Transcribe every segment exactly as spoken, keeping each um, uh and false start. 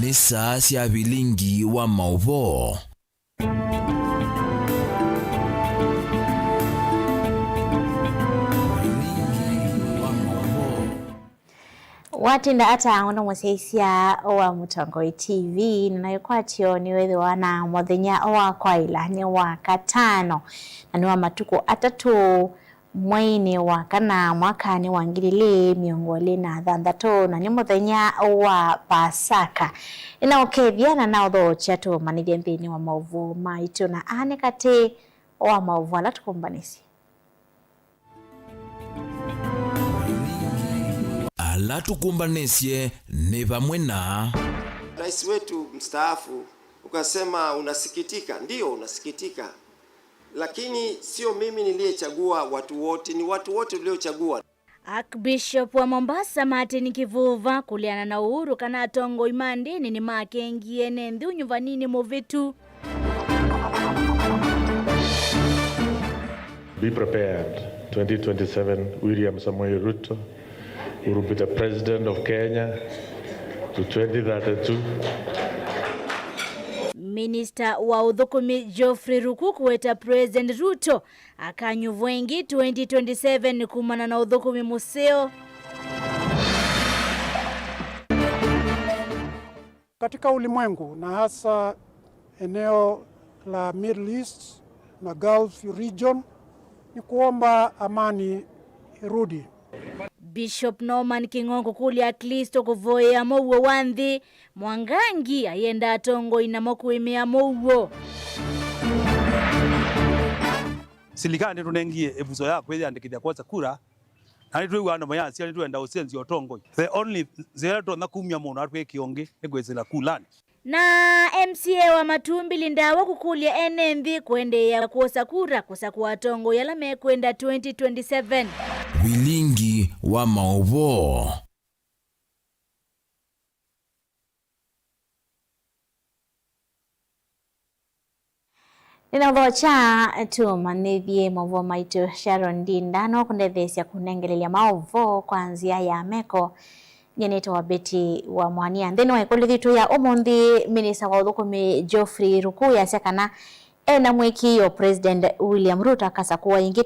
Nĩ saa sya vilingi wa maũvoo. Watinda ata ũndũ mũsyaisya wa Mũtongoi T V, na nayo kwatyo nĩwĩthĩwa na mũthenya wa kwaĩla nĩ wa katano, na nĩ wa matukũ atatũ mweinĩ wa kana mwakanĩ wa ngili ilĩ mĩongo ĩlĩ na thanthatũ, na nĩ mũthenya wa Pasaka. Nĩnaũkethya na naũthookya tũmanyĩthye nthĩnĩ wa maũvoo maitũ, na aa nĩ katĩ wa maũvoo ala tũkũmbanĩsye. Ala tũkũmbanĩsye nĩ vamwe na Rais wetu mstaafu, ukasema unasikitika. Ndio, unasikitika, lakini sio mimi niliyechagua watu wote, ni watu wote tuliochagua. Archbishop wa Mombasa Martin Kivuva kũleana na Uhuru kana atongoi ma ndĩni nĩmakengie ene nthĩ ũnyuvaninĩ mũvĩtu. Be prepared. twenty twenty-seven, William Samoei Ruto will be the president of Kenya to twenty thirty-two. Minista wa ũthũkũmi Geoffrey Ruku kũweta President Ruto akanyuvwa ĩngĩ twenty twenty-seven kumana na ũthũkũmi mũseo. Katika ulimwengu, na hasa eneo la Middle East na Gulf region, ni kuomba amani irudi. Bishop Norman King'o kũkũlya Aklĩsto kũvoyea mũuo wa nthĩ, Mwangangi ayenda atongoi namo kũĩmĩa mũuo. Silikalĩ nĩtũnengie ĩvuso ya kwĩyandĩkĩthya kwosa kura, na nĩtwĩw'aa ndomo yasya nĩtwenda ũsenzi ũtongoi. The only nzĩa ĩla tũtonya kumya mũndũ atwĩkĩa ũngĩ nĩ kwĩsĩla kulanĩ. Na M C A wa Matumbili Ndawa kũkũlya ene nthĩ kũendeea kwosa kura kũsakũa atongoi ala mekwenda twenty twenty-seven. Vilingi wa maũvoo. Nĩnaũthokya tũmanyĩthye maũvoo maitũ. Sharon Ndinda no kũndetheesya kũnengelelya maũvoo kwa nzĩa ya meko. Nyie nĩtawa Betty wa Mwania. Nthĩnĩ wa ĩkũlyo yitũ ya ũmũnthĩ, minista wa ũthũkũmi Geoffrey Ruku easya kana ena mũĩkĩĩo President William Ruto akasakũwa ĩngĩ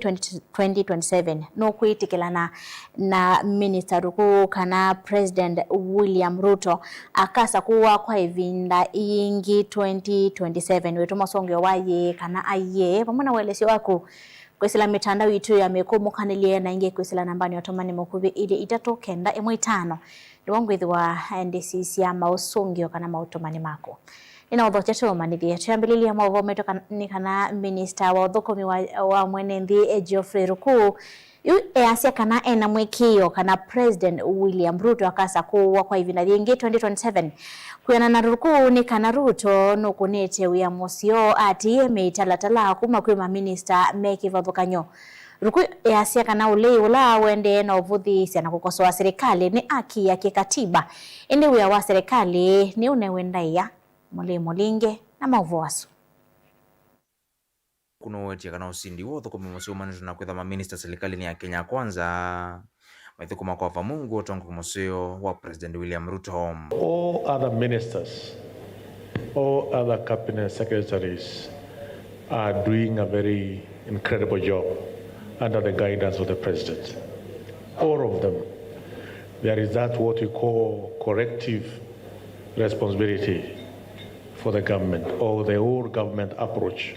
twenty twenty-seven. Nũkwĩtĩkĩlana na Minista Ruku kana President William Ruto akasakũwa kwa ĩvinda yĩngĩ twenty twenty-seven? Wĩtũma ũsũngĩo wa yĩĩ kana aiee, vamwe na ũelesyo waku kwĩsĩla mĩtandao yitũ ya mĩkũmũkanĩlye, na ĩngĩ kwĩsĩla nambanĩ ya ũtũmani mũkuvĩ ilĩ itatũ kenda ĩmwe itano. Nĩvo ngwĩthĩwa ndĩsisya maũsũngĩo kana maũtũmani maku. Nĩnaũthokya tũmanyĩthye. Twĩambĩlĩlya maũvoo maitũ kan-, nĩ kana minista wa ũthũkũmi wa, wa mwene nthĩ, eh, Geoffrey Ruku, yu easya kana ena mũĩkĩĩo kana President William Ruto akasakũwa kwa ĩvinda yĩngĩ twenty twenty-seven. Kwĩanana na Ruku, nĩ kana Ruto nũkũnĩte wĩa mũseo atĩĩe mĩtalatala kuma kwĩ maminista me kĩvathũkany'o. Ruku easya kana ũlei ũla ũendee na ũvũthĩĩsya na kũkosoa silikalĩ nĩ aki ya kĩkatiba, ĩndĩ wĩa wa silikalĩ nĩ ũnewe ndaĩa. Mũlei Mũlinge na maũvoo asu. Kũnũũetye kana ũsindi wa ũthũkũmi mũseo umanĩte na kwĩtha maminista silikalĩnĩ ya Kenya Kwanza maithũkũma kwa vamwe ungu wa ũtongoi mũseo wa President William Ruto. All other ministers, all other cabinet secretaries are doing a very incredible job under the guidance of the president. All of them. There is that what we call corrective responsibility for the government or the whole government approach.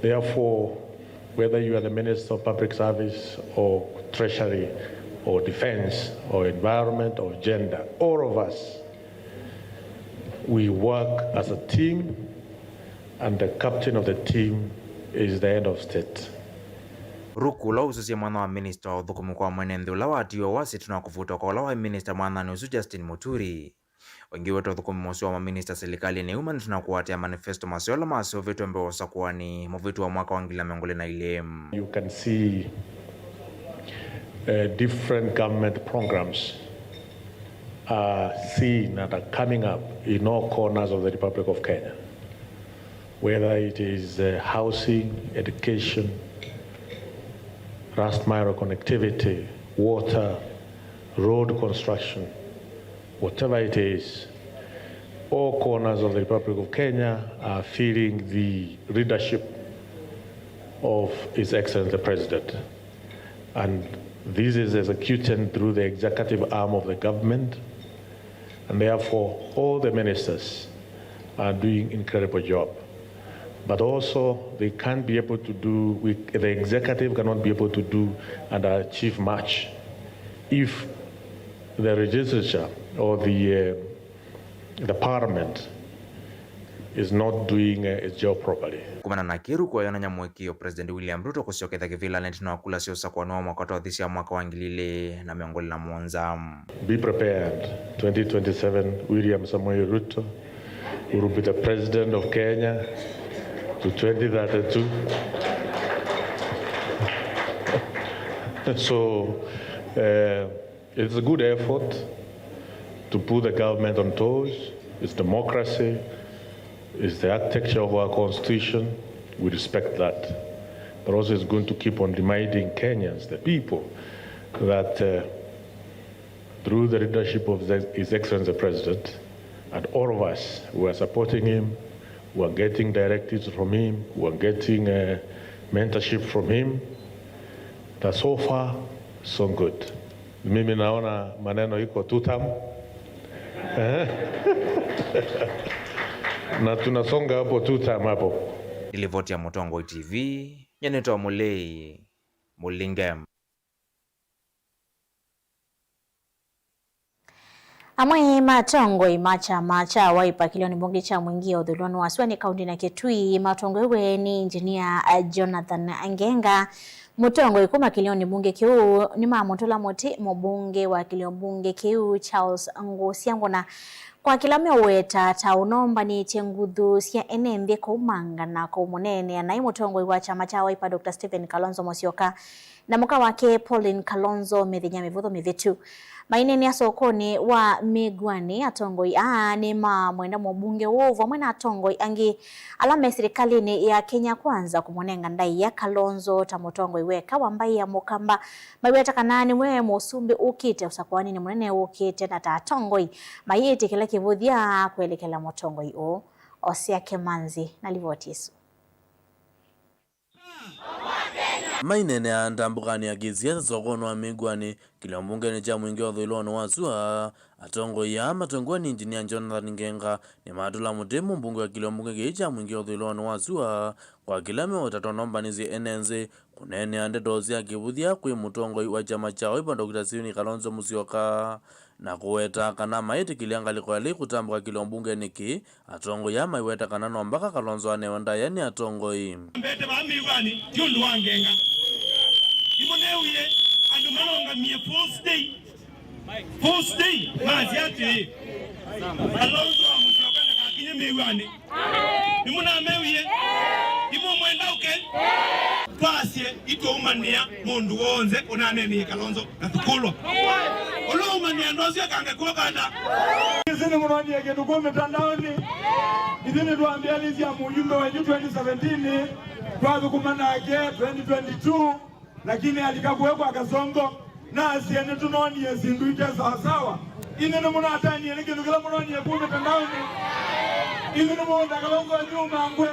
Therefore, whether you are the Minister of Public Service or Treasury or Defense or Environment or Gender, all of us, we work as a team, and the captain of the team is the head of state. Ruku, ũla ũsũsya mwanya wa minista wa ũthũkũmi kwa mwene nthĩ ũla watiiwe wasya ĩtina wa kũvutwa kwa ũla waĩ minista mwanyani ũsu Justin Muturi, ũngĩ weta ũthũkũmi mũseo wa maminista silikalĩnĩ yu manĩte na kũatĩĩa manifesto maseo ala maseũvĩtw'e mbee wa ũsakũanĩ mũvĩtu wa mwaka wa ngili na mĩongo ĩlĩ na ilĩ. You can see, uh, different government programs are seen and are coming up in all corners of the Republic of Kenya, whether it is, uh, housing, education, last mile connectivity, water, road construction, whatever it is, All corners of the Republic of Kenya are feeling the leadership of His Excellency the President. And this is executed through the executive arm of the government. And therefore, all the ministers are doing incredible job. But also, they can't be able to do, we, the executive cannot be able to do and achieve much if the legislature or the, uh, the parliament is not doing, uh, its job properly. Kumana na kĩu, kũyonany'a mũĩkĩĩo President William Ruto kũsyokethya kĩvĩlanĩ ĩtina wa kula sya ũsakũani wa mwaka ũtaũthĩ sya mwaka wa ngili ilĩ na mĩongo ĩlĩ na mũonza. Be prepared, twenty twenty-seven, William Samoei Ruto will be the president of Kenya to twenty thirty-two. So, uh, it's a good effort to put the government on toes. It's democracy, it's the architecture of our constitution. We respect that. But also, it's going to keep on reminding Kenyans, the people, that, uh, through the leadership of the, His Excellency the President, and all of us who are supporting him, who are getting directives from him, who are getting, uh, mentorship from him, that so far, so good. Mimi naona maneno iko two term. Eh? Na tunasonga hapo two term hapo. Nĩ livoti ya Mũtongoi T V, nyenetwa Mũlei Mũlinge. Amwe ma atongoi ma kyama kya Wiper kĩlĩonĩ mbunge kya Mwingi ũthũĩlwanĩ wa sua nĩ kaunti na Kitui matongoew'e nĩ Engineer Jonathan Ngenga. Mũtongoi kuma kĩlĩonĩ mbunge kĩu nĩmamũtũla mũtĩ mũmbunge wa kĩlĩo mbunge kĩu Charles Ngũsya Ngũna kwa kĩla meũweta ta ũnombanĩtye nguthu sya ene nthĩ kũumanga na kũmũneenea naĩ mũtongoi wa kyama kya Wiper Doctor Stephen Kalonzo Musyoka na mũka wake Pauline Kalonzo mĩthenya mĩvũthũ mĩvĩtu. Maineenea sokonĩ wa Mĩguanĩ, atongoi aa nĩmamwenda mũmbunge ũũ vamwe na atongoi angĩ ala me silikalĩnĩ ya Kenya Kwanza kũmũnenga ndaĩa Kalonzo ta mũtongoi weka wa mbaĩ ya Mũkamba. Maiweta kana nĩwe mũsumbĩ ũkĩte ũsakũaninĩ mũnene ũkĩte, na ta atongoi mayĩtĩkĩla kĩvũthya kwelekela mũtongoi ũũ. Osea Kemanzi na livoti ĩsu. Maineenea ndambũkanĩ ya kĩsiasa sokonĩ wa Mĩguanĩ, kĩlĩo mbungenĩ kya Mwingi ũthũĩlwanĩ wa sua, atongoi aa matongoew'e nĩ Engineer Jonathan Ngenga nĩmatũla mũtĩ mũmbunge wa kĩlĩo mbunge kĩĩ kya Mwingi ũthũĩlwanĩ wa sua kwa kĩla meũweta ta ũnombanĩsye ene nthĩ kũneenea ndeto sya kĩvũthya kwĩ mũtongoi wa kyama kya Wiper Doctor Stephen Kalonzo Musyoka, na kũweta kana maĩtĩkĩlya ngalĩko ya lĩu kũtambũka kĩlĩo mbungenĩ kĩĩ. Atongoi aa maiweta kana no mbaka Kalonzo anewe ndaĩa nĩ atongoi. Mbete vaa Mĩguanĩ ti ũndũ wa Ngenga. Nĩmũneewie andũ malũngamie False Day. False Day, masya atĩĩ, Kalonzo wa Musyoka ndakakinye Mĩguanĩ. Nĩmũnamewie? Nĩmũmwenda ũke? Twasye itwaumanĩa mũndũ w'onthe ũnaneeneie Kalonzo na thukũlwa. Ũla ũmanĩa andũ asu akange kuo kanda. Ĩsĩ nĩmũnonie kĩndũ kũu mĩtandaonĩ. Ithyĩ nĩtwambĩanĩsya mũyumbe wenyu twenty seventeen, twathũkũma nake twenty twenty-two. Lakini alika kũe kwa Kasongo, nasye nĩtũnonie syĩndũ ite sawasawa. Inyw'ĩ nĩmũnatanie nĩ kĩndũ kĩla mũnonie kũu mĩtandaonĩ? Inyw'ĩ nĩmũenda Kalonzo wenyu ũmangwe?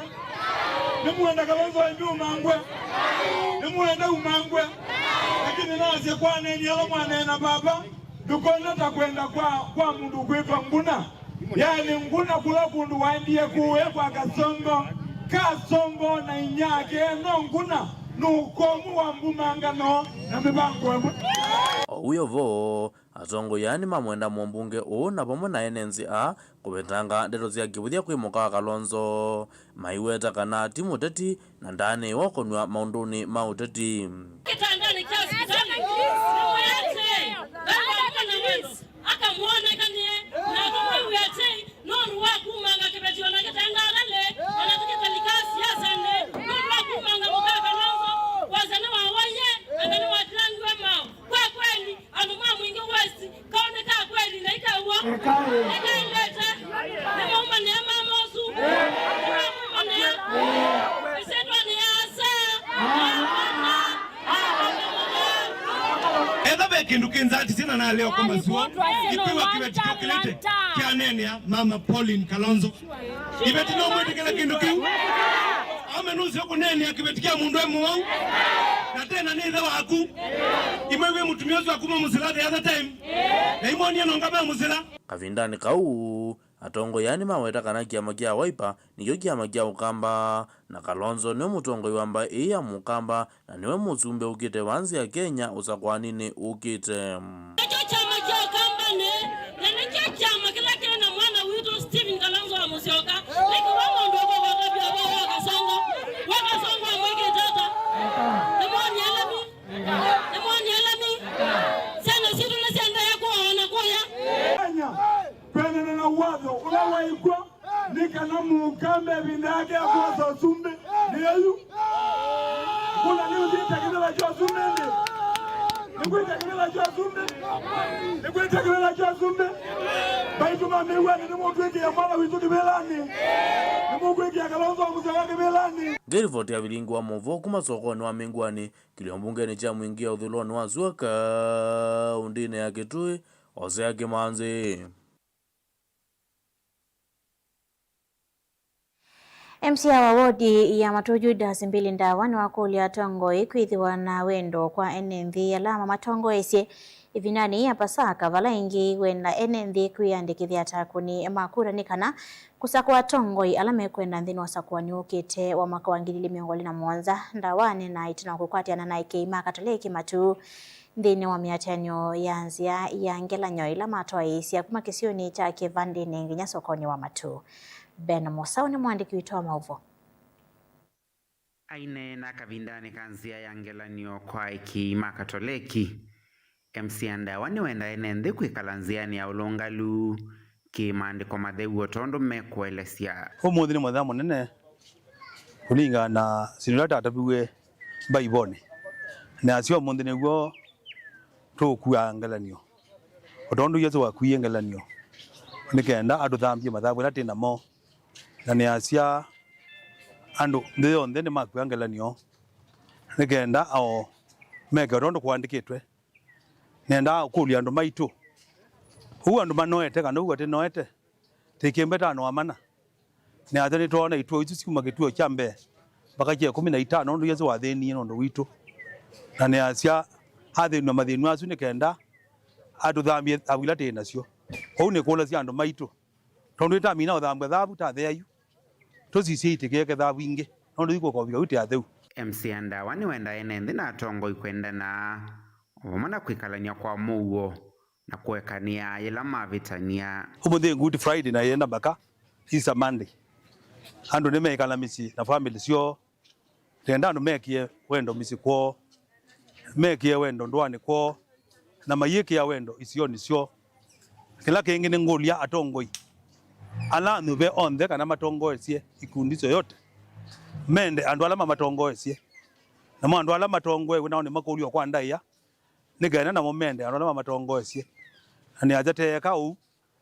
Nĩmũenda Kalonzo wenyu ũmangwe? Nĩmũenda ũmangwe? Lakini nasye kwa aneeni ala mwaneena vava, ndũkona ta kwenda kwa, kwa mũndũ ũkwĩtwa Nguna. Yaani Nguna kũla kũndũ waendie kũũya kwa Kasongo, Kasongo na inyake no Nguna, nũkomu wa mbumangano na mĩvango ĩmwe. O wĩ o vo, atongoi aa nĩmamwenda mũmbunge ũũ na vamwe na ene nthĩ aa kũvetanga ndeto sya kĩvũthya kwĩ mũka wa Kalonzo. Maiweta kana ti mũteti na ndaanĩĩwa kũnw'a maũndũnĩ ma ũteti. Kĩtandanĩ kya sivitalĩ, nĩmwĩasye, Ngai wa Bwana Mwendwa akamwonekanie, na tũmwĩw'e atĩ nũndũ wa kumanga kĩveti ona kĩtengalale, ona tũkĩtalika siasanĩ, nũndũ wa kumanga mũka Kalonzo, wasya nĩwawaie, anga nĩwatilangiwe mao. Kwa kweli, andũ ma Mwingi West, kaũ nĩ ka kweli na ikaw'a. Ekaĩ. Nĩkaendete. Nĩmaumanĩa mama ũsu. Nĩmaumanĩa. Ĩsyĩtwanĩ ya Asa. Ethĩwa ve kĩndũ kĩnzatisye na Leo kwa mazuo, ikiwa kĩveti kĩũkĩlĩte kyaneenea Mama Pauline Kalonzo. Kĩveti no mwĩtĩkĩle kĩndũ kĩu? Ame nũsĩ kũneenea kĩveti kya mũndũ e mũwau? Na tena nĩ ĩthe waku. Imwe wĩ mũtumĩa ũsu akuma mũsila the other time. Na imwonie nonga me mũsila. Kavindanĩ kau, atongoi aa nĩmaweta kana kĩama kya Wiper nĩkyo kĩama kya Ũkamba, na Kalonzo nĩwe mũtongoi wa mbaĩ ĩĩ ya Mũkamba, na nĩwe mũsumbĩ ũkĩte wa nzĩ ya Kenya ũsakũaninĩ ũkĩte. Nĩkyo kyama kya Ũkamba nĩ, na nĩkyo kyama kĩla kĩna mwana witũ Stephen Kalonzo wa Mũsyoka. Nĩkĩ wa mũndũ ũkũvota vyũ wa Kasongo? Wa Kasongo amwĩkĩte ata? Nĩmwonie lami? Nĩmwonie lami? Syana sitũ nĩsyaendeea kũawa na kũya. Kenya, kwendana na watho ũla waikwa, nĩ kana Mũkamba ĩvinda yake ya kwosa ũsumbĩ nĩ yu. Kũla nĩ ũthiĩte kĩvĩla kya ũsumbĩ ĩndĩ? Nĩ kwĩta kĩvĩla kya ũsumbĩ? Nĩ kwĩta kĩvĩla kya ũsumbĩ? Mbaitũ ma mĩw'anĩ nĩmũtwĩkĩa mwana witũ kĩvĩlanĩ? Nĩmũkwĩkĩa Kalonzo wa Mũsyoka kĩvĩlanĩ? Nĩ rivoti ya Vilingi wa Mũvoo kuma sokonĩ wa Mĩngwani, kĩlio mbungenĩ kya Mwingi ya ũthũĩlonĩ wa Sua kaũndĩnĩ ya Kitui, Hosea Kimanzi. M C A wa wodi ya Matuu Judas Mbili Ndawa nĩwakũlya atongoi kwĩthĩwa na wendo kwa ene nthĩ ala mamatongoesye ĩvindanĩ ya Pasaka, vala ĩngĩ wenda ene nthĩ kwĩyandĩkĩthya ta akũni ma kura nĩ kana kũsakũa atongoi ala mekwenda nthĩnĩ wa ũsakũani ũkĩte wa mwaka wa ngili ili mĩongo ĩlĩ na mũonza. Ndawa aneenaa ĩtina wa kũkwatĩana na aĩkĩĩi ma Katoleki Matuu nthĩnĩ wa mĩatĩanĩo ya nzĩa ya ngelany'o ĩla matwaĩĩsya kuma kĩsionĩ kya Kĩvandĩnĩ nginya sokonĩ wa Matuu. Ben Mũsaũ nĩ mũandĩki witũ wa maũvoo. Aineena kavindanĩ ka nzĩa ya ngelany'o kwa aĩkĩĩi ma Katoleki, M C A Ndawa nĩwenda ene nthĩ kwĩkala nzĩanĩ ya ũlũngalu kĩ maandĩko matheu o tondũ mekũelesya. Ũmũnthĩ nĩ mũthenya mũnene kũlingana na syĩndũ ila tataviw'e Mbaivonĩ. Na asya ũmũnthĩ nĩw'o tũkua ngelany'o, o tondũ Yesũ wakuie ngelany'o, nĩ kenda atũthambye mathavu ĩla twĩ namo. Na nĩasya andũ nthĩ yonthe nĩmakua ngelany'o, nĩ kenda ao meke o tondũ kũandĩkĩtwe. Nendaa ũkũlya andũ maitũ, ũu andũ manoete kana ũu atĩnoete? Tĩkĩmbe tano amana. Nĩasya nĩtwoona ituo isu syuma kĩtuo kya mbee mbaka kya ĩkũmi na itano, ũndũ Yesũ wathĩnie nũndũ witũ. Na nĩasya athĩnw'a mathĩnw'a asu nĩ kenda atũthambye thavu ila twĩ nasyo. Kwoou nĩkũlasya andũ maitũ, tondũ ĩtamina ũthambw'a thavu tatheayu, tũsisye itĩkĩeke thavu ingĩ, nũndũ ikũkovika yu ti atheu. M C A Ndawa nĩwenda ene nthĩ na atongoi kwendana, o vamwe na kwĩkalany'a kwa mũuo na kũekanĩa yĩla mavĩtany'a. Ũmũnthĩ Good Friday na yĩenda mbaka Easter Monday. Andũ nĩmeĩkala mĩsyĩ na famĩlĩ syoo, kenda andũ mekĩe wendo mĩsyĩ kwoo, mekĩe wendo ndũanĩ kwoo, na mayĩkĩa wendo isionĩ syoo. Kĩla kĩngĩ nĩngũlya atongoi ala anyuve onthe kana matongoesye ikundi yoyote, mende andũ ala mamatongoesye. Namo andũ ala matongoew'e nao nĩmakũlw'a kwa ndaĩa, nĩ kenda namo mende andũ ala mamatongoesye. Na nĩasya, teeka ũu,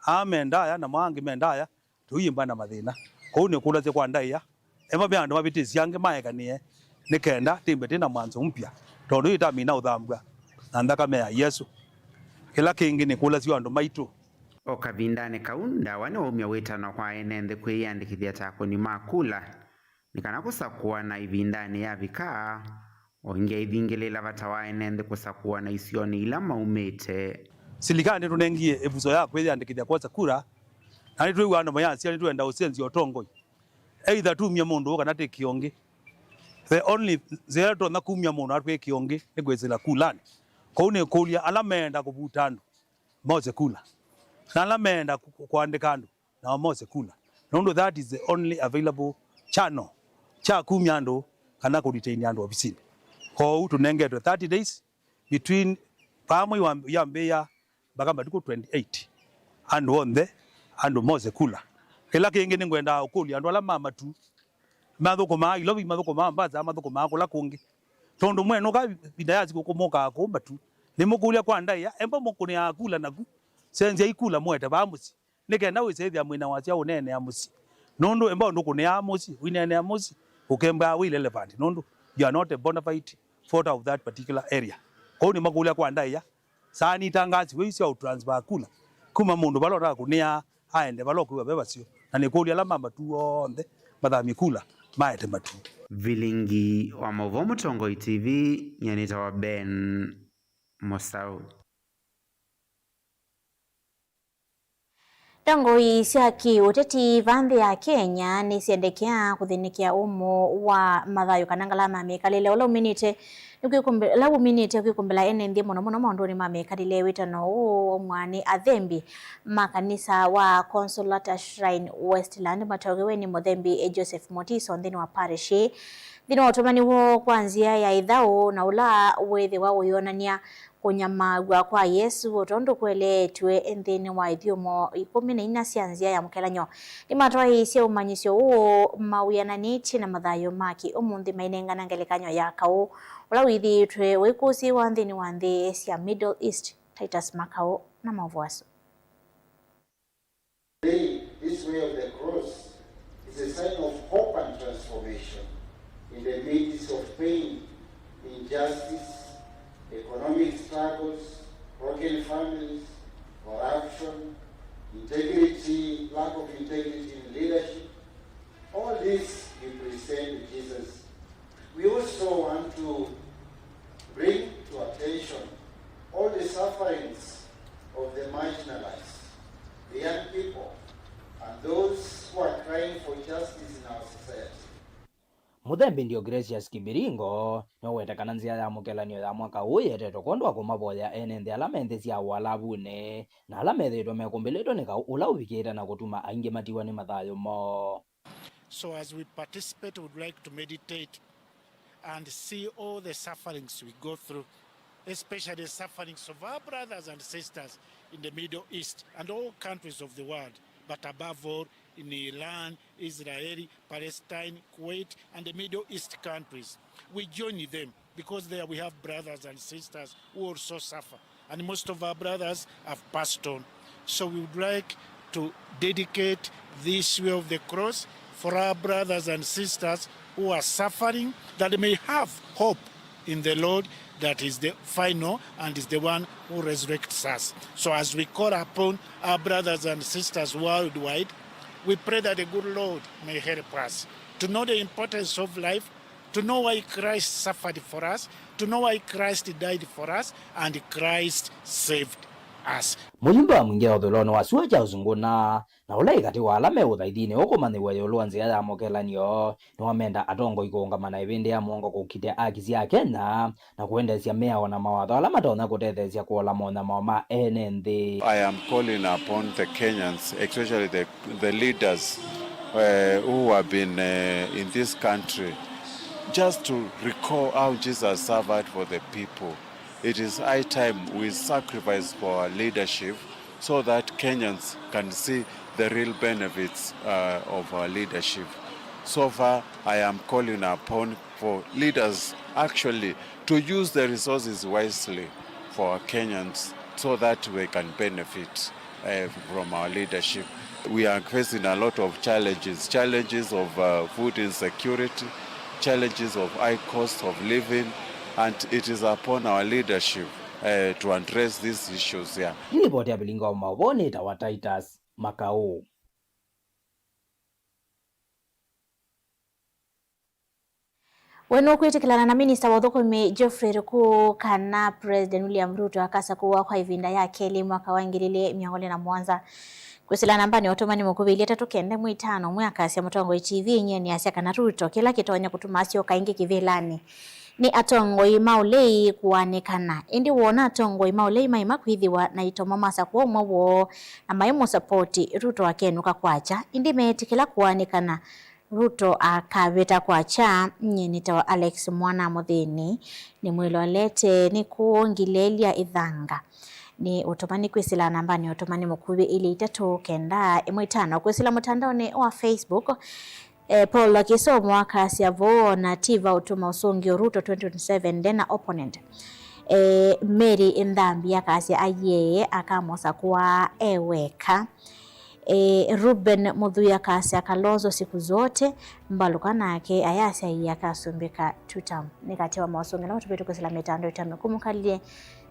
aa me ndaĩa, namo angĩ me ndaĩa, tũiyĩmba na mathĩna. Kwoou nĩkũlasya kwa ndaĩa, emba ve andũ mavĩtĩsye angĩ maekanĩe, nĩ kenda tĩmbe twĩ na mwanzo mpya, tondũ ĩtamina ũthambw'a na nthakame ya Yesũ. Kĩla kĩngĩ nĩkũlasya andũ maitũ. O kavindanĩ kau, Ndawa nĩwaumya wĩtano kwa ene nthĩ kwĩyĩandĩkĩthya ta akũni ma kula, nĩ kana kũsakũana ĩvindanĩ yavika, o ĩngĩ aivingĩlĩĩla vata wa ene nthĩ kũsakũana isionĩ ila maumĩte. Silikalĩ nĩtũnengie ĩvuso ya kwĩyandĩkĩthya kwosa kura, na nĩtwĩw'aa andũ mayasya nĩtwenda ũsenzi ũtongoi. Either tumye mũndũ ũũ kana twĩkĩe ũngĩ. The only nzĩa ĩla tũtonya kumya mũndũ na twĩkĩe ũngĩ nĩ kwĩsĩla kulanĩ. Kwoou nĩkũlya ala meenda kũvuta andũ mose kula, na ala meenda kũ-, kũ-, kũandĩka andũ nao mose kula, nũndũ that is the only available channel kya kumya andũ kana kũdetain andũ ovisinĩ. Kwoou tũnengetwe thirty days between vaa mwei wa yambĩĩa mpaka matukũ twenty-eight. Andũ onthe, andũ mose kula. Kĩla kĩngĩ nĩngwendaa ũkũlya andũ ala ma matu mathũkũmaa Ilovi, mathũkũmaa Mombasa, mathũkũmaa kũla kũngĩ, tondũ mwenũka ĩvinda ya sikũkũ mũkaa kũu matu, nĩmũkũlya kwa ndaĩa, emba mũkũnĩaa kula naku, senzyai kula mũete vaa mũsyĩ. Nĩ kenda wĩse ĩthĩa mwĩ na wasya ũneenea mũsyĩ. Nũndũ emba ũndũ ũkũnĩaa mũsyĩ, ũineenea mũsyĩ, ũkembaa wĩ irrelevant, nũndũ you are not a bona fide voter of that particular area. Kwoou nĩmakũlya kwa ndaĩa, Saini itangaasi wĩu sya ũtransfer kula kuma mũndũ vala ũtakũnĩa aende vala ũkwĩw'a ve vaseo, na nĩkũlya ala ma matuu onthe mathamye kula maete matuu. Vilingi wa maũvoo Mũtongoi T V, nyie nĩtawa Ben Mũsaũ. Ndongoi sya kĩ-ũteti va nthĩ ya Kenya nĩsyendekea kũthĩnĩkĩa ũmũ wa mathayũ kana ngalama ya mĩkalĩle ũla ũminĩte nĩ kwĩkũmbĩ-, ũla ũminĩte kwĩkũmbĩla ene nthĩ mũno mũno maũndũnĩ ma mĩkalĩle. Wĩtano ũũ waumwa nĩ athembi ma kanisa wa Consolata Shrine Westland matokewe nĩ mũthembi Joseph Mutiso nthĩnĩ wa parish ĩĩ. Nthĩnĩ wa ũtũmani woo kwa nzĩa ya ĩthaũ na ũla wĩthĩwa ũyonany'a kũnyamaaw'a kwa Yesũ, o tondũ kũeleetw'e nthĩnĩ wa ithyomo ikũmi na inya sya nzĩa ya mũkelan'yo, nĩmatwaĩĩsye ũmanyĩsyo ũũ mawĩananĩtye na mathayũ ma kĩ-ũmũnthĩ mainengana ngelekany'o ya kaũ ũla wĩthĩĩtwe ũikũsĩĩwa nthĩnĩ wa nthĩ sya Middle East. Titus Makau na maũvoo asu. Today, this way of the cross is a sign of hope and transformation in the midst of pain, injustice, economic struggles, broken families, corruption, integrity, lack of integrity in leadership. All this we present to Jesus. We also want to bring to attention all the sufferings of the marginalized, the young people, and those who are crying for justice in our society. Mũthembi Diogratius Kibiringo nĩwaweta kana nzĩa ya mũkelan'yo ya mwaka ũũ yetetwe kwondũ wa kũmavoya ene nthĩ ala me nthĩ sya ũalavunĩ na ala methĩĩtwe mekũmbĩlĩtwe nĩ kaũ ũla ũvikĩte na kũtuma aingĩ matiwa nĩ mathayũ moo. So as we participate, we would like to meditate and see all the sufferings we go through, especially the sufferings of our brothers and sisters in the Middle East and all countries of the world, but above all in Iran, Israel, Palestine, Kuwait, and the Middle East countries. We join them because there we have brothers and sisters who also suffer. And most of our brothers have passed on. So we would like to dedicate this way of the cross for our brothers and sisters who are suffering, that they may have hope in the Lord, that is the final and is the one who resurrects us. So as we call upon our brothers and sisters worldwide, we pray that the good Lord may help us to know the importance of life, to know why Christ suffered for us, to know why Christ died for us, and Christ saved us. Mũyumbe wa Mwingĩ ya Ũthũĩlonĩ wa Sua Charles Nguna, na ũla ĩ katĩ wa ala me ũthaithinĩ ũkũmanyĩw'a ĩũlũ wa nzĩa ya mũkelan'yo, nĩwamenda atongoi kũũngama na ĩvĩndĩ ya mũongo kũkitĩa aki sya Kenya na kũendeesya mĩao na mawatho ala matonya kũtetheesya kũola monyamao ma ene nthĩ. I am calling upon the Kenyans, especially the the leaders, uh, who have been, uh, in this country, just to recall how Jesus suffered for the people. It is high time we sacrifice for our leadership so that Kenyans can see the real benefits, uh, of our leadership. So far, I am calling upon for leaders actually to use the resources wisely for our Kenyans so that they can benefit, uh, from our leadership. We are facing a lot of challenges, challenges of, uh, food insecurity, challenges of high cost of living, and it is upon our leadership, uh, to address these issues here. Nĩ livoti ya Vilingi wa Maũvoo nĩtawa Titus Makau. We nũkwĩtĩkĩlana na minista wa ũthũkũmi Geoffrey Ruku kana President William Ruto akasakũwa kwa ĩvinda ya kelĩ mwaka wa ngili ili mĩongo ĩlĩ na mũonza? Kwĩsĩla nambanĩ ya ũtũmani mũkuvĩ ilĩ itatũ kenda ĩmwe itano ĩmwe akasya mũtongoi T V inyie nĩasya kana Ruto kĩla kĩtonya kũtuma asyoka ĩngĩ kĩvĩlanĩ nĩ atongoi ma ũlei kũaanĩkana. Ĩndĩ woona atongoi ma ũlei maima kwĩthĩwa na itomo masakũwa ũmwe woo na maimũsapoti Ruto akenũka kwakya, ĩndĩ meetĩkĩla kũaanĩkana Ruto akavĩta kwakya. Nyie nĩtawa Alex Mwana Mũthĩni, nĩmwĩlolete nĩ kũũ Ngilelia Ĩthanga. Nĩ ũtũmani kwĩsĩla nambanĩ ya ũtũmani mũkuvĩ ilĩ itatũ kenda ĩmwe itano. Kwĩsĩla mũtandaonĩ wa Facebook, eh, Paul Kisomo akasya voo na ti va ũtũma ũsũngĩo Ruto twenty twenty-seven nde na opponent. Eh, Mary Nthambi akasya aiee akamũsakũa e weka. E, Ruben Mũthui akasya Kalonzo siku zote, mbalũka nake ayasya ii akasumbĩka two term. Nĩ katĩ wa maũsũngĩo ala matũvĩtwe kwĩsĩla mĩtandao ĩtano kũmũkalye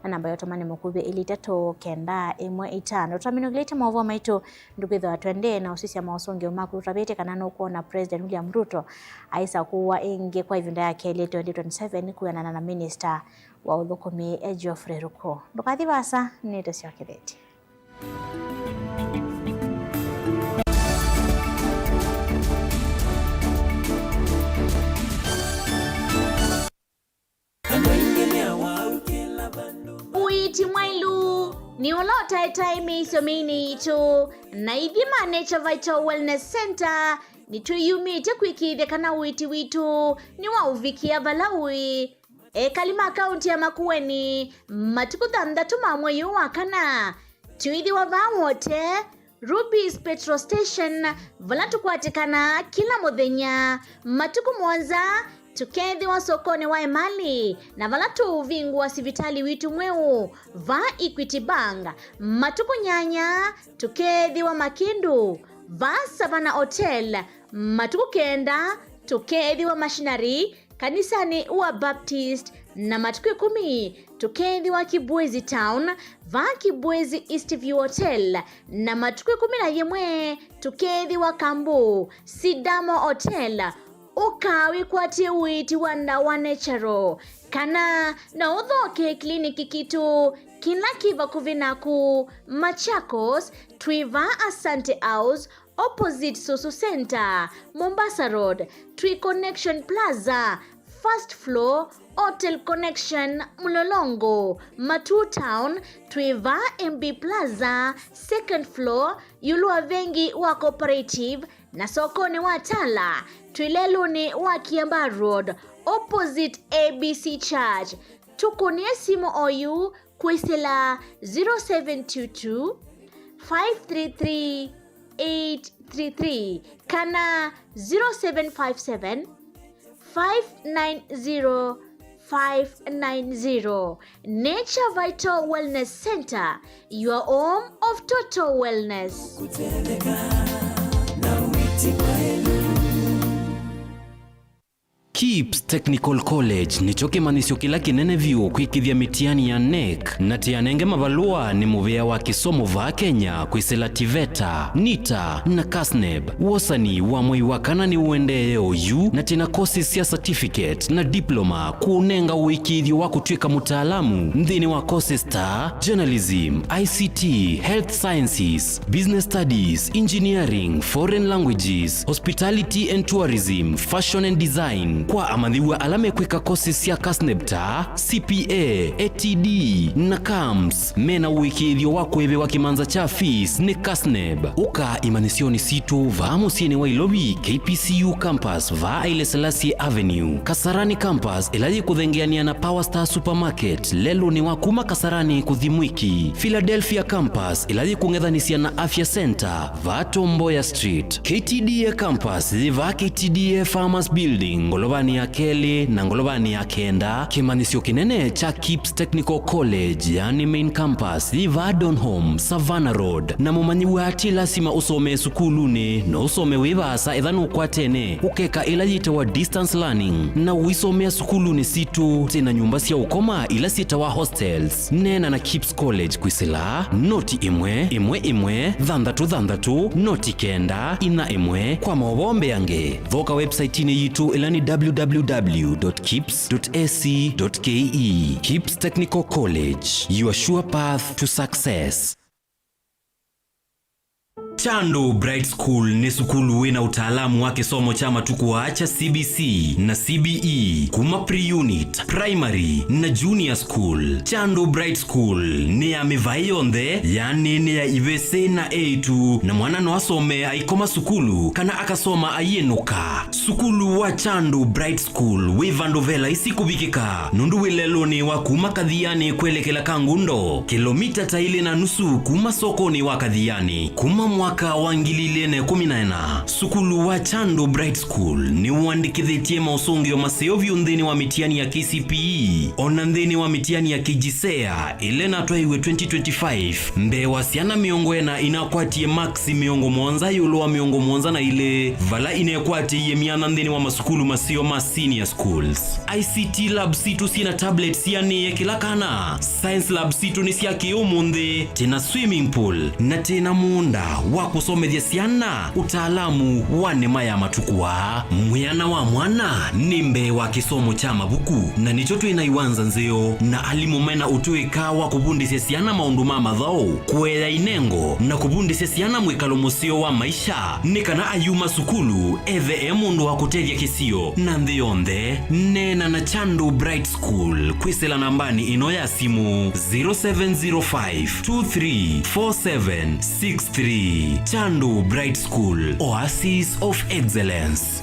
na namba ya ũtũmani mũkuvĩ ĩlĩ itatũ kenda ĩmwe itano. Tũtamĩnũkĩlĩtye maũvoo maitũ, ndũkwĩthĩwa tũendee na ũsisya maũsũngĩo maku. Tũtavĩtye kana nũkwona President William Ruto aisakũwa ĩngĩ kwa ĩvinda ya kelĩ twenty twenty-seven kwĩanana na minista wa ũthũkũmi, eh, Geoffrey Ruku. Ndũkathi vaasa, nĩtũsyokethetye. Ũiiti mwaĩlu nĩ ũla ũtaetae mĩisyo mĩinĩ yitũ, na ithyĩ ma Nature Vital Wellness Center nĩtwĩyumĩtye kũĩkĩĩthya kana ũiiti witũ nĩwaũvikĩa vala ũĩ. Ekali ma kaũnti ya Makueni, matukũ thanthatũ ma mwei ũũ wa kana, twĩthĩwa vaa Wote, Ruby's Petrol Station, vala tũkwatĩkanaa kĩla mũthenya. Matukũ mũonza, tũkethĩwa sokonĩ wa Emali, na vala tũũvingũa sivitalĩ witũ mweũ vaa Equity Bank. Matukũ nyanya, tũkethĩwa Makindu, vaa Savannah Hotel. Matukũ kenda, tũkethĩwa Machinery, kanisanĩ wa Baptist, na matukũ ĩkũmi tũkethĩwa Kibwezi Town, vaa Kibwezi East View Hotel, na matukũ ĩkũmi na yĩmwe tũkethĩwa Kambu, Sidamo Hotel. Ũka wĩkwatĩe ũiiti wa ndawa natural, kana no ũthoke kliniki kitũ kĩla kĩ vakuvĩ naku. Machakos, twĩ vaa Asante House, opposite Susu Center, Mombasa Road, twĩ Connection Plaza, first floor, Hotel Connection, Mlolongo. Matuu Town, twĩ vaa M B Plaza, second floor, ĩũlũ wa vengi wa Cooperative, na sokonĩ wa Tala, twĩ lelũnĩ wa Kiambaa Road, opposite A B C Church. Tũkũnĩe simũ oyu kwĩsĩla zero seven two two, five three three, eight three three kana zero seven five seven, five nine zero, five nine zero. Nature Vital Wellness Center, your home of total wellness. Kutendeka na witi wa elu. KIPS Technical College nĩkyo kĩmanyĩsyo kĩla kĩnene vyũ kwĩkĩthya mĩtiani ya NEC, na tĩanenge mavalũa nĩ mũvĩa wa kĩsomo vaa Kenya kwĩsĩla TVETA, NITA, na KASNEB. Wosani wa mwei wa kana nĩũendee oyu, na twĩ na courses sya certificate na diploma kũũnenga ũĩkĩĩthyo wa kũtw'ĩka mũtaalamu nthĩnĩ wa courses ta journalism, I C T, health sciences, business studies, engineering, foreign languages, hospitality and tourism, fashion and design. Kwa amanyĩw'a ala mekwĩka courses sya KASNEB ta C P A, A T D, na CAMS, mena ũĩkĩĩthyo wa kũĩvĩwa kĩmanza kya fees nĩ KASNEB. Ũka imanyĩsyonĩ sitũ vaa mũsyĩnĩ wa Ilovi, K P C U campus, vaa Haile Selassie Avenue, Kasarani campus, ĩla yĩkũthengeanĩa na Power Star Supermarket, lelũnĩ wa kuma Kasarani kũthi Mwiki, Philadelphia campus, ĩla yĩkũng'ethanĩsya na Afya Center, vaa Tom Mboya Street, K T D A campus, yĩ vaa K T D A Farmers Building, ngolovanĩ ya kelĩ na ngolovanĩ ya kenda. Kĩmanyĩsyo kĩnene kya KIPS Technical College, yani main campus, yĩ vaa Donholm, Savannah Road. Na mũmanyĩw'a ti lasima ũsomee sukulunĩ, no ũsome wĩ vaasa ethĩwa nũkwatene ũkeka ĩla yĩtawa distance learning, na ũisomea sukulunĩ sitũ. Twĩ na nyũmba sya ũkoma ila syĩtawa hostels. Neena na KIPS College kwĩsĩla noti ĩmwe ĩmwe ĩmwe thanthatũ thanthatũ noti kenda inya ĩmwe. Kwa maũvoo mbeange, thoka website-inĩ yitũ ĩla nĩ W W W dot kips dot A C dot K E. KIPS Technical College, your sure path to success. Chandu Bright School nĩ sukulu wĩ na ũtaalamu wa kĩsomo kya matukũ aa kya C B C na C B E, kuma pre-unit, primary, na junior school. Chandu Bright School nĩ ya mĩvaĩ yonthe, yaani nĩ ya ivĩsĩ na eĩtu, na mwana no asome aikoma sukulu kana akasoma aiĩnũka. Sukulu wa Chandu Bright School wĩ vandũ ve laisi kũvikĩka, nũndũ wĩ lelũnĩ wa kuma Kathiani kwelekela Kangundo, kĩlomita ta ilĩ na nusu kuma sokonĩ wa Kathiani. Kuma mwaka Mwaka wa ngili ili na ĩkũmi na ĩna, sukulu wa Chandu Bright School nĩwandĩkĩthĩtye maũsũngĩo maseo vyũ nthĩnĩ wa mĩtiani ya K C P E, o na nthĩnĩ wa mĩtiani ya KJSEA ĩla ĩnatwaĩiwe twenty twenty-five, mbee wa syana mĩongo ĩna inakwatie maksi mĩongo mũonza ĩũlũ wa mĩongo mũonza na ilĩ, vala inekwatĩie myanya nthĩnĩ wa masukulu maseo ma senior schools. I C T lab sitũ syĩ na tablets sianĩĩe kĩla kana. Science lab sitũ nĩ sya kĩ-ũmũnthĩ, twĩ na swimming pool, na twĩ na mũũnda wa kũsomethya syana ũtaalamu wa nĩma ya matukũ aa. Mwĩana wa mwana nĩ mbee wa kĩsomo kya mavuku, na nĩkyo twĩ na iwanza nzeo na alimũ me na ũtũĩka wa kũvundĩsya syana maũndũ ma mathaũ, kũea inengo, na kũvundĩsya syana mwĩkalo mũseo wa maisha, nĩ kana ayuma sukulu ethĩwe e mũndũ wa kũtethya kĩsio na nthĩ yonthe. Neena na Chandu Bright School kwĩsĩla nambanĩ ĩno ya simũ, zero seven zero five two three four seven six three. Chandu Bright School, Oasis of Excellence.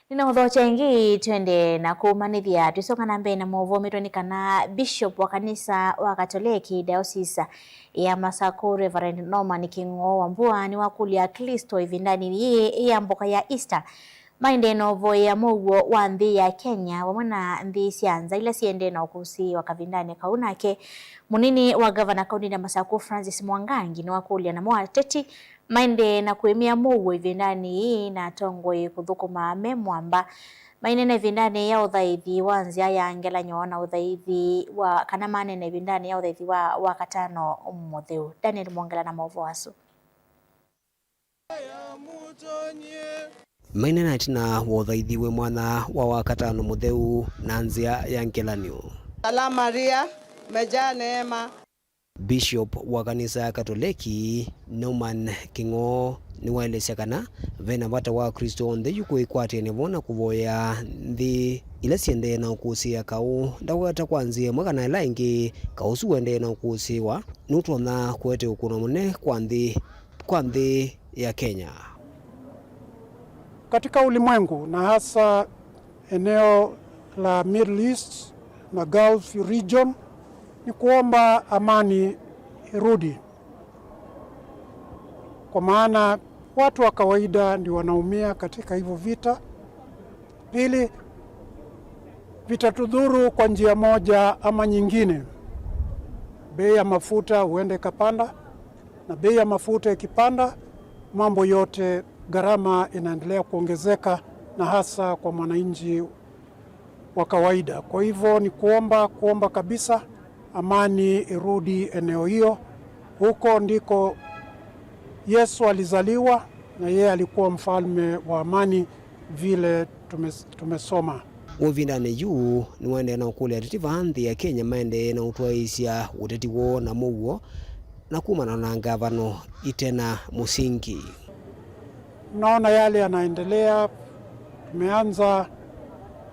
Nĩnaũthokya ĩngĩ, twende na kũmanĩthya. Tũisoka na mbee na maũvoo metwe nĩ kana Bishop wa kanisa wa Katoleki Diocese ya Masaku, Reverend Norman Kĩng'oo Wambua, nĩwakũlya Aklĩsto ĩvindanĩ yĩĩ ya mboka ya Easter maendee na ũvoyea mũuo wa nthĩ ya Kenya vamwe na nthĩ sya nza ila siendee na ũkũsĩĩwa kavindanĩ kau. Nake mũnini wa ngavana kaũntĩnĩ ya Masaku, Francis Mwangangi, nĩwakũlya namo ateti maendee na kũĩmĩa mũuo ĩvindanĩ yĩĩ na atongoi kũthũkũma me mwamba. Maineena ĩvindanĩ ya ũthaithi wa nzĩa ya ngelany'o na ũthaithi wa, kana maneena ĩvindanĩ ya ũthaithi wa Wakatano mũtheu. Daniel Mwongela na maũvoo asu. Maineena ĩtina wa ũthaithi wĩ mwanya wa Wakatano mũtheu na nzĩa ya ngelany'o. Salamu Maria, umejaa neema. Bishop wa kanisa ya Katoleki, Norman Kĩng'oo, nĩwaelesya kana ve na vata wa Aklĩsto onthe yu kwĩkwatĩanĩa vo na kũvoyea nthĩ ila siendee na ũkũsĩĩa kaũ ndaweta kwa nzĩa ĩmwe kana ĩla ĩngĩ. Kaũ ũsu ũendee na ũkũsĩĩwa nũtonya kũete ũkũno mũnene kwa nthĩ, kwa nthĩ ya Kenya. Katika ulimwengu na hasa eneo la Middle East na Gulf region, ni kuomba amani irudi, kwa maana watu wa kawaida ndio wanaumia katika hivyo vita. Pili, vitatudhuru kwa njia moja ama nyingine. Bei ya mafuta huenda ikapanda, na bei ya mafuta ikipanda, mambo yote, gharama inaendelea kuongezeka, na hasa kwa mwananchi wa kawaida. Kwa hivyo ni kuomba, kuomba kabisa amani irudi eneo hiyo. Huko ndiko Yesu alizaliwa, na yeye alikuwa mfalme wa amani vile tumes-, tumesoma. Ũvindanĩ yu nĩwaendee na ũkũlya ateti vaa nthĩ ya Kenya maendee na ũtwaĩĩsya ũteti woo na mũuo na kumana na ngavano ite na mũsingi. Tunaona yale yanaendelea, tumeanza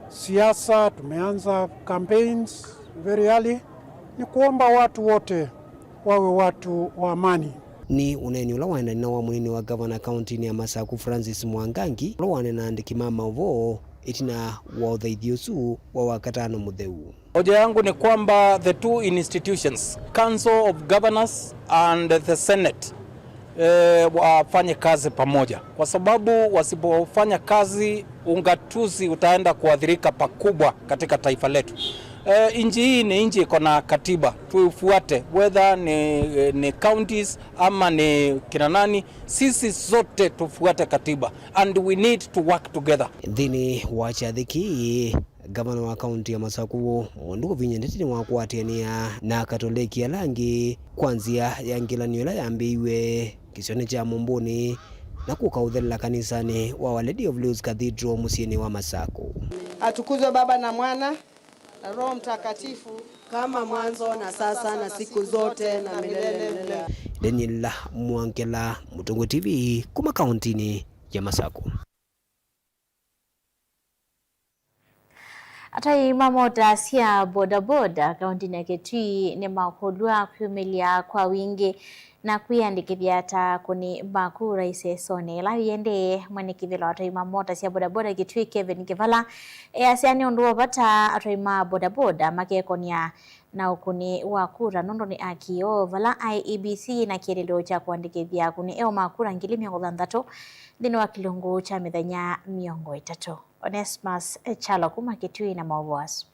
siasa, tumeanza campaigns very early. Ni kuomba watu wote wawe watu wa amani. Nĩ ũneeni ũla waendanie na wa mũnini wa ngavana kaũntĩnĩ ya Masaku, Francis Mwangangi, ũla wanena na andĩki ma maũvoo ĩtina wa ũthaithi ũsu wa Wakatano mũtheu. Hoja yangu ni kwamba the two institutions, Council of Governors and the Senate, eh, wafanye kazi pamoja, kwa sababu wasipofanya kazi, ungatuzi utaenda kuathirika pakubwa katika taifa letu. Eh, nchi hii ni nchi iko na katiba, tuifuate, whether ni, ni counties ama ni kina nani, sisi zote tufuate katiba and we need to work together. Nthĩnĩ wa kyathĩ kĩĩ, ngavana wa kaũntĩ ya Masaku, Mwandũ Vinya Ndeti, nĩwakwatĩanĩa na Akatoleki ala angĩ kwa nzĩa ya ngelany'o ĩla yambĩĩiwe kĩsionĩ kya Mũmbũnĩ na kũka ũthelela kanisanĩ wa Our Lady of Lourdes Cathedral mũsyĩnĩ wa Masaku. Atukuzwe Baba na Mwana na Roho Mtakatifu, kama mwanzo na sasa na siku zote na milele. Daniel Mwongela, Mũtũngũ T V, kuma kaũntĩnĩ ya Masaku. Atwai ma mota sya bodaboda kaũntĩnĩ ya Kitui nĩmakũlw'a kwĩyumĩlya kwa wingĩ na kwĩyandĩkĩthya ta akũni ma kura isesonĩ ĩla yĩendee. Mwene kĩvĩla wa atwai ma mota sya bodaboda Kitui, Kevin Kĩvala, easya nĩ ũndũ wa vata atwai ma bodaboda makekonĩa na ũkũni wa kura nũndũ nĩ aki o vala aĩ E B C na kĩeleelo kya kũandĩkĩthya akũni eo ma kura ngili mĩongo thanthatũ nthĩnĩ wa kĩlungu kya mĩthenya mĩongo ĩtatũ. Onesmus Kyalo kuma Kitui na maũvoo asu.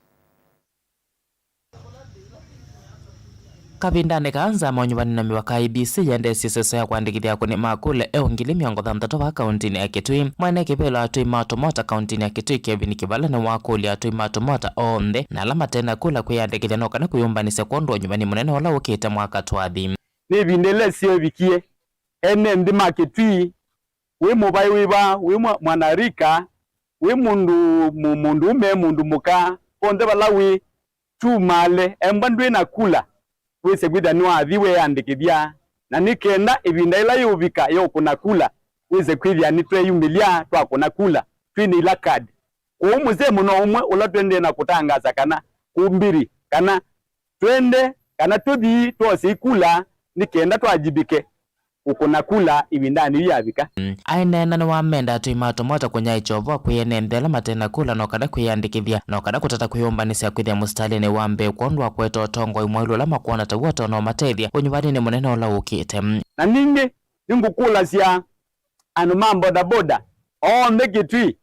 Kavindanĩ kaa, nzama ya ũnyuvani na mĩvaka, I E B C, yendeesye ĩseso ya kũandĩkĩthya akũni ma kula eũ ngili mĩongo thanthatũ vaa kaũntĩnĩ ya Kitui. Mwene kĩvĩla wa atwai ma tũmota kaũntĩnĩ ya Kitui, Kevin Kĩvala, nĩwakũlya atwai ma tũmota onthe na ala mate na kula kwĩyandĩkĩthya no kana kwĩyũmbanĩsya kwondũ wa ũnyuvani mũnene ũla ũkĩte mwaka twathi. Nĩ ĩvinda ĩla ĩseo ĩvikie, ene nthĩ ma Kitui, wĩ mũvaĩ wĩva, wĩ mwa-, mwanarika, wĩ mũndũ, mũ-, mũndũũme, mũndũ mũka, onthe vala wĩ, tumaale, embwa ndwĩ na kula, wĩse kwĩthĩa nĩwathi weandĩkĩthya, na nĩ kenda ĩvinda yĩla yĩũvika ya ũkũna kula, wĩse kwĩthĩa nĩtweyumĩlya twakũna kula, twĩna ila card. Kwoou mũsemo no ũmwe ũla tũendee na kũtangaasa kana kũmbĩrĩ, kana twende, kana tũthi twose ikula, nĩ kenda twajibike kũkũna kula ĩvindanĩ yĩu yavika. Aineena nĩwamenda atwai ma tũmota kũnyaĩĩkya ũvoo kwĩ ene nthĩ ala mate na kula no kana kwĩyandĩkĩthya, no kana kũtata kwĩyũmbanĩsya kwĩthĩa mũsitalĩnĩ wa mbee kwondũ wa kũete ũtongoi mwaĩlu ũla makwona ta w'o ũtonya ũmatethya ũnyuvanĩnĩ mũnene ũla ũkĩte. Na ningĩ nĩngũkũlasya andũ ma bodaboda onthe Kitui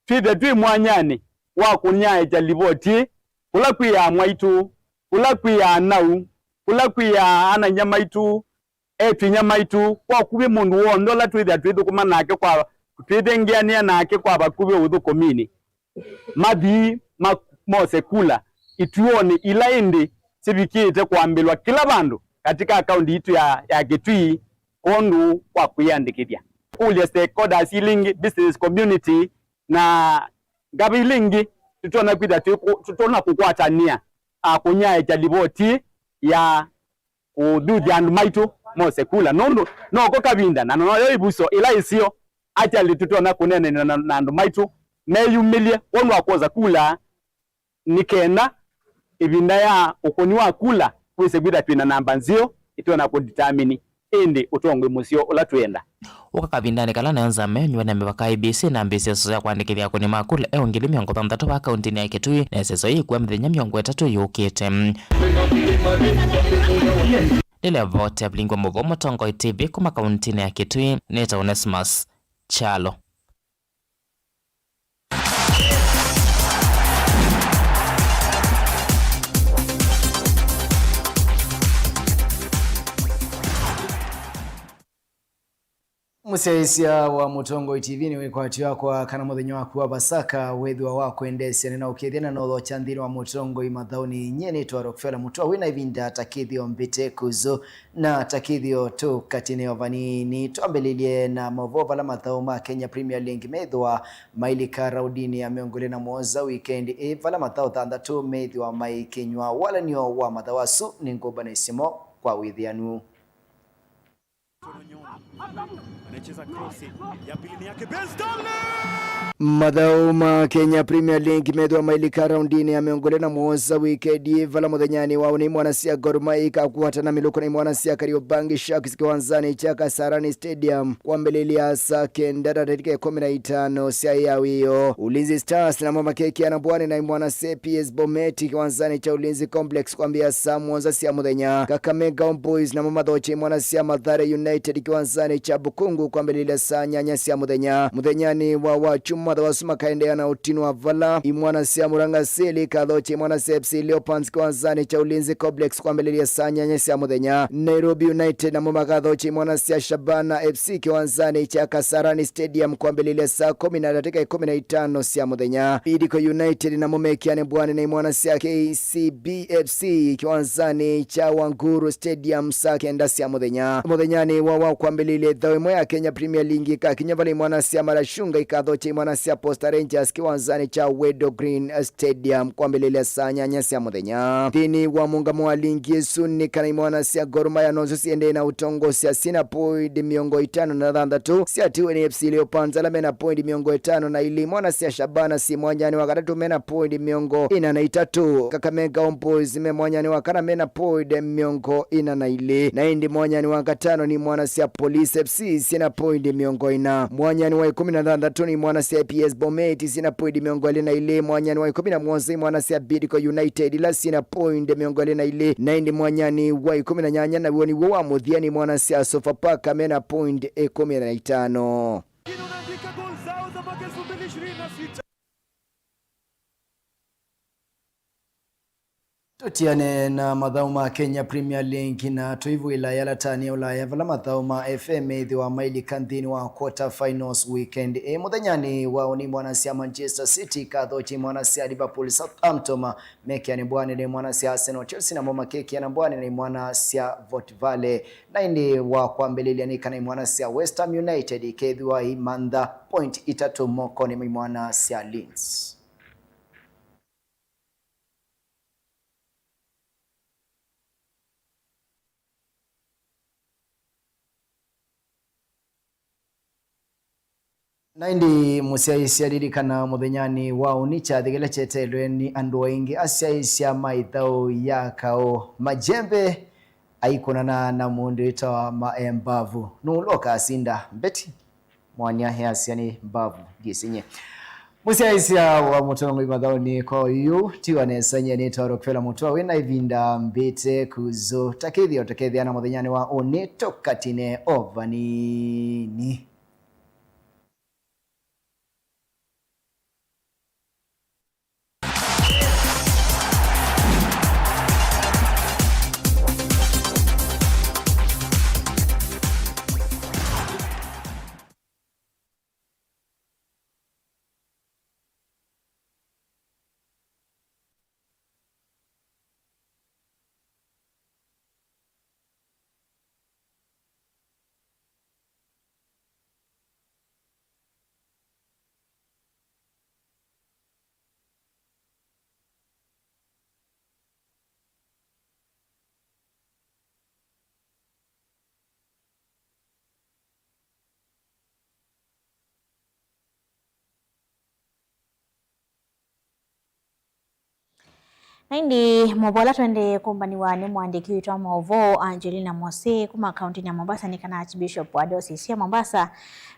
twĩthwe twĩ mwanyanĩ wa kũnyaĩĩkya livoti ĩĩ, kũla kwĩ aa-mwaitũ, kũla kwĩ aa-nau, kũla kwĩ aa-ana-inyia maitũ, etũ-inyia maitũ, kwa ũkuvĩ mũndũ w'onthe ũla twĩthĩa twĩthũkũma nake kwa, twĩthengeanĩa nake kwa vakuvĩ ũthũkũminĩ, mathi ma-, mose kula ituonĩ ila ĩndĩ sivikĩte kwambĩlwa kĩla vandũ katika kaunti yitũ ya, ya Kitui kwondũ wa kwĩyandĩkĩthya. Kũlya stakeholders ila ingĩ, business community, na ngavĩ ila ingĩ, tũtonya kwĩthĩa twĩ kũ-, tũtonya kũkwatanĩa, a, kũnyaĩĩkya livoti ya kũthuthya andũ maitũ mose kula, nũndũ noko kavinda na noyo ĩvuso ĩla ĩseo. Actually, tũtonya kũneenany'a na, na andũ maitũ meyumĩlye kwondũ wa kwosa kula, nĩ kenda ĩvinda ya ũkũni wa kula wĩse kwĩthĩa twĩ na namba nzeo ĩtonya kũdetermine ĩndĩ ũtongoi mũseo ũla twĩenda. Ũka kavindanĩ kala nayo nzama ya ũnyuvani na mĩvaka, I E B C, nambĩĩsye ĩseso ya kũandĩkĩthya akũni ma kula eũ ngili mĩongo thanthatũ vaa kaũntĩnĩ ya Kitui, na ĩseso yĩĩ ĩkua mĩthenya mĩongo ĩtatũ yũkĩte. Nĩlevoti ya vilingi wa mũvoo Mũtongoi T V kuma kaũntĩnĩ ya Kitui, nĩtawa Onesmus Kyalo. Mũsyaĩĩsya wa Mũtongoi T V nĩ wĩkwatyo wakwa kana mũthenya waku wa Pasaka wĩthĩwa wa kwendeesya. Nĩnaũkĩthya na nothokya nthĩnĩ wa Mũtongoi mathaũnĩ. Nyie nĩtwa Rockefeller Mutua. Wĩna ĩvinda ta kĩthĩo mbĩte kũzũ na ta kĩthĩo tũkatinĩo vanini. Twambĩlĩlye na maũvoo vala mathaũ ma Kenya Premier League methĩwa mailika raundinĩ ya mĩongo ĩlĩ na mũonza wikendi ĩĩ, vala mathaũ thanthatũ methĩwa maikinywa. Walan'yo wa mathaũ asu nĩ ngũmbanĩsye mo kwa wĩthĩanu. Anacheza cross ya pili ni yake Ben Stanley. Mathaũ ma Kenya Premier League methĩwa mailika raundinĩ ya mĩongo ĩlĩ na mũonza wikendi vala mũthenyanĩ wa ũnĩ mwanasya Gor Mahia ikakwatana mĩlũko na imwanasya Kariobangi Sharks kĩwanzanĩ kya Kasarani Stadium kwambĩlĩlya saa kenda na ndatĩka ĩkũmi na itano sya ĩa wĩoo. Ulinzi Stars namo makekĩana mbũanĩ na imwanasya A P S Bomet kĩwanzanĩ kya Ulinzi Complex kwambĩĩa saa mũonza sya mũthenya. Kakamega Homeboys namo mathokye imwanasya Mathare United kĩwanzanĩ kya Bukungu kwambĩlĩlya saa nyanya sya mũthenya. Mũthenyanĩ wa Wakyumwa mathaũ asu makaendeea na ũtinwa vala imwanasya Murang'a Seal ikathokye imwanasya F C Leopards kĩwanzanĩ kya Ulinzi Complex kwambĩlĩlya saa nyanya sya mũthenya. Nairobi United namo makathokye imwanasya Shabana F C kĩwanzanĩ kya Kasarani Stadium kwambĩlĩlya saa kũmi na ndatĩka ĩkũmi na itano sya mũthenya. Bidco United namo mekĩane mbũanĩ na imwanasya K C B F C kĩwanzanĩ kya Wanguru Stadium saa kenda sya mũthenya. Mũthenyanĩ Wa, wa kwambĩlĩlya ĩthaũ ĩmwe ya Kenya Premier League ĩkakinya vala imwana sya Marashunga ikathokya imwana sya Posta Rangers kĩwanzanĩ kya Wedo Green Stadium kwambĩlĩlya saa nyanya sya mũthenya. Nthĩnĩ wa mũngamo wa ligi ĩsu nĩ kana imwana sya Gor Mahia nonso siendee na ũtongosya syĩ na point mĩongo ĩtano na thanthatũ, syatiwe nĩ F C Leopards ala me na point mĩongo ĩtano na ilĩ, imwana sya Shabana syĩ mwanyanĩ wa katatũ me na point mĩongo ĩna na itatũ, Kakamega Homeboyz me mwanyanĩ wa kana me na point mĩongo ĩna na ilĩ, na ĩndĩ mwanyanĩ wa katano nĩ imwana sya Police F C syĩ na point mĩongo ĩna. Mwanyanĩ wa ĩkũmi na thanthatũ nĩ imwana sya A P S Bomet syĩ na point mĩongo ĩlĩ na ilĩ. Mwanyanĩ wa ĩkũmi na mũonza imwana sya Bidco United ila syĩ na point mĩongo ĩlĩ na ilĩ, na ĩndĩ mwanyanĩ wa ĩkũmi na nyanya naw'o nĩw'o wa mũthya nĩ imwana sya Sofapaka me na point ĩkũmi na itano. Wengine wanaandika goal zao za mwaka elfu mbili ishirini na sita. Tũtiane na mathaũ ma Kenya Premier League na tũivũĩla yalatani ya Ũlaya, vala mathaũ ma F A meĩthĩwa mailika nthĩnĩ wa quarter finals weekend ĩĩ. Mũthenyanĩ wa ũnĩ, imwana sya Manchester City ikathokya imwana sya Liverpool. Southampton mekeanĩ mbwanĩ na imwana sya Arsenal. Chelsea namo makekeana mbwanĩ na imwana sya Fort Vale. Na ĩndĩ wa kwambĩlĩlya nĩ kana imwana sya West Ham United ikethĩwa imantha point itatũ mokonĩ ma imwana sya Leeds. Na ĩndĩ mũsyaĩĩsya, lilikana mũthenyanĩ wa ũnĩ kyathĩ kĩla kyeteelwe nĩ andũ aingĩ, asyaĩĩsya ma ĩthaũ ya kaũ, majembe aikũnana na mũndũ wĩtawa Maembavu. Nũũ ũla ũkasinda? Mbeti Mwania easya nĩ Mbavu, ndisinye. Mũsyaĩĩsya wa mũtongoi mathaũnĩ kwa oyu, tiwa nesa nyie nĩ Toro Kwela Mũtwa, wĩna ĩvinda mbĩte kuzu. Takĩthĩa ũteketheana mũthenyanĩ wa ũnĩ, tũkatine o vanini. Na ĩndĩ maũvoo ala tũendee kũmbanĩwa nĩ mũandĩki witũ wa maũvoo, Angelina Mose, kuma kaũntĩnĩ ya Mombasa, nĩ kana Archbishop wa Diocese ya Mombasa,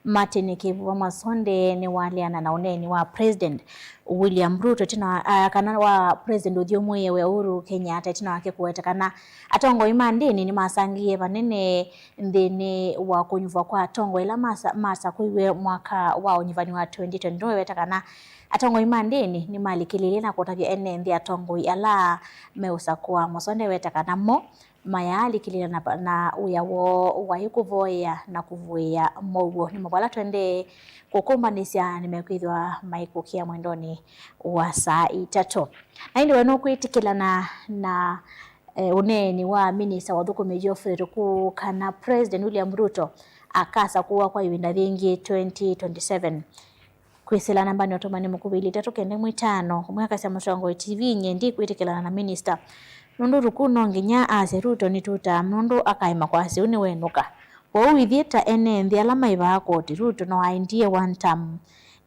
Martin Kĩvuva Masonde, nĩwaleana na ũneeni wa President William Ruto, ĩtina wa, a, kana wa President ũthyũmũĩe wĩa Uhuru Kenyatta, ĩtina wake kũweta kana atongoi ma ndĩni nĩmasangĩie vanene nthĩnĩ wa kũnyuvwa kwa atongoi ala masa-, masakũiwe mwaka wa ũnyuvani wa twenty twenty-two. Nĩweweta kana atongoi ma ndĩni nĩmalikĩlĩĩlye na kũtavya ene nthĩ atongoi ala meũsakũa. Mũsonde weta kana mo mayaalikĩlĩĩla na, na wĩa woo waĩ kũvoyea na kũvũĩa mow'o. Nĩ maũvoo ala tũendee kũkũmbanĩsya nĩmekwĩthĩwa maikũkĩa mwendonĩ wa saa itatũ. Na ĩndĩ we nũkwĩtĩkĩlana na, eh, ũneeni wa minista wa ũthũkũmi Geoffrey Ruku kana President William Ruto akasakũwa kwa ĩvinda yĩngĩ twenty twenty-seven? Kwĩsĩla nambanĩ ya ũtũmani mũkuvĩ ilĩ itatũ kenda ĩmwe itano, ũmwe akasya, Mũtongoi T V, nyie ndikwĩtĩkĩlana na minista, nũndũ Ruku no nginya asye Ruto nĩ two term, nũndũ akaema kwasya ũu nĩwenũka. Kwoou ithyĩ ta ene nthĩ ala maĩvaa koti, Ruto no aendie one term.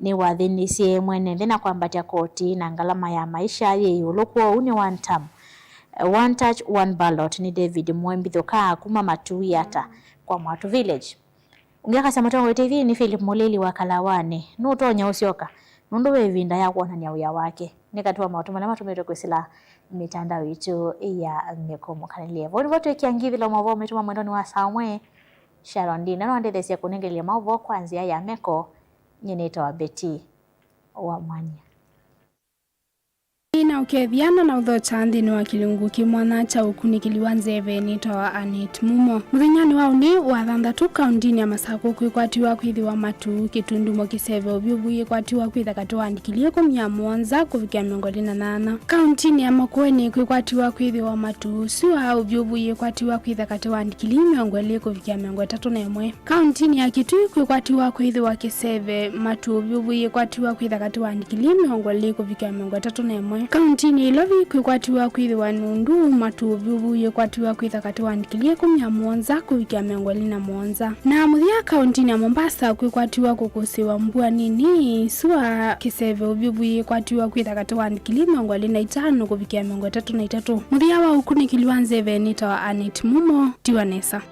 Nĩwathĩnisye mwene nthĩ na kwambatya koti na ngalama ya maisha yĩ ĩũlũ, kwoou nĩ one term. One touch, one ballot. Nĩ David Mwembi Thukaa kuma Matuiata kwa Mwatu Village. Ũngĩ akasya, Mũtongoi T V, nĩ Philip Mũlili wa Kalawanĩ. Nũtonya ũsyoka, nũndũ ve ĩvinda ya kwonany'a wĩa wake. Nĩ katĩ wa maũtũ marĩa matũmĩtwe kwĩsĩla mĩtandao itũ ya mĩkũmũkanĩlye. Vau nĩvo twĩkĩa ngithĩlo maũvoo maitũ ma mwendonĩ wa saa ũmwe. Sharon Ndina nĩwandetheesya kũnengelelya maũvoo kwa nzĩa ya meko. Nyie nĩtawa Betty wa Mwania. Na ũkethiana na ũthokya nthĩnĩ wa kĩlungu kĩ mwanya kya ũkunĩkĩli wa nzeve nĩtawa Annet Mumo. Mũthenyanĩ wa ũnĩ wa thanthatũ, kaũntinĩ ya Masakũ kwĩkwatiwa kwĩthĩwa matu, kĩtundumo kĩseve ũvyũvu yĩkwatiwa kwĩtha katĩ wa ndikili ĩkũmi na mũonza kũvikĩa mĩongo ĩlĩ na nyanya. Kaũntinĩ ya Makueni kwĩkwatiwa kwĩthĩwa matu, sua ũvyũvu yĩkwatiwa kwĩtha katĩ wa ndikili mĩongo ĩlĩ kũvikĩa mĩongo ĩtatũ na ĩmwe. Kaũntinĩ ya Kitui kwĩkwatiwa kwĩthĩwa kĩseve, matu ũvyũvu yĩkwatiwa kwĩtha katĩ wa ndikili mĩongo ĩlĩ kũvikĩa mĩongo ĩtatũ na ĩmwe. Kaũntinĩ ya Ilovi kwĩkwatiwa kwĩthĩwa nundu, matu ũvyũvu yĩkwatiwa kwĩtha katĩ wa ndikili ĩkũmi na mũonza kũvikĩa mĩongo ĩlĩ na mũonza. Na mũthya kaũntinĩ ya Mombasa kwĩkwatiwa kũkũsĩwa mbua nini, sua kĩseve ũvyũvu yĩkwatiwa kwĩtha katĩ wa ndikili mĩongo ĩlĩ na itano kũvikĩa mĩongo ĩtatũ na itatũ. Mũthya wa ũkunĩkĩli wa nzeve nĩtawa Annet Mumo, tiwa nesa.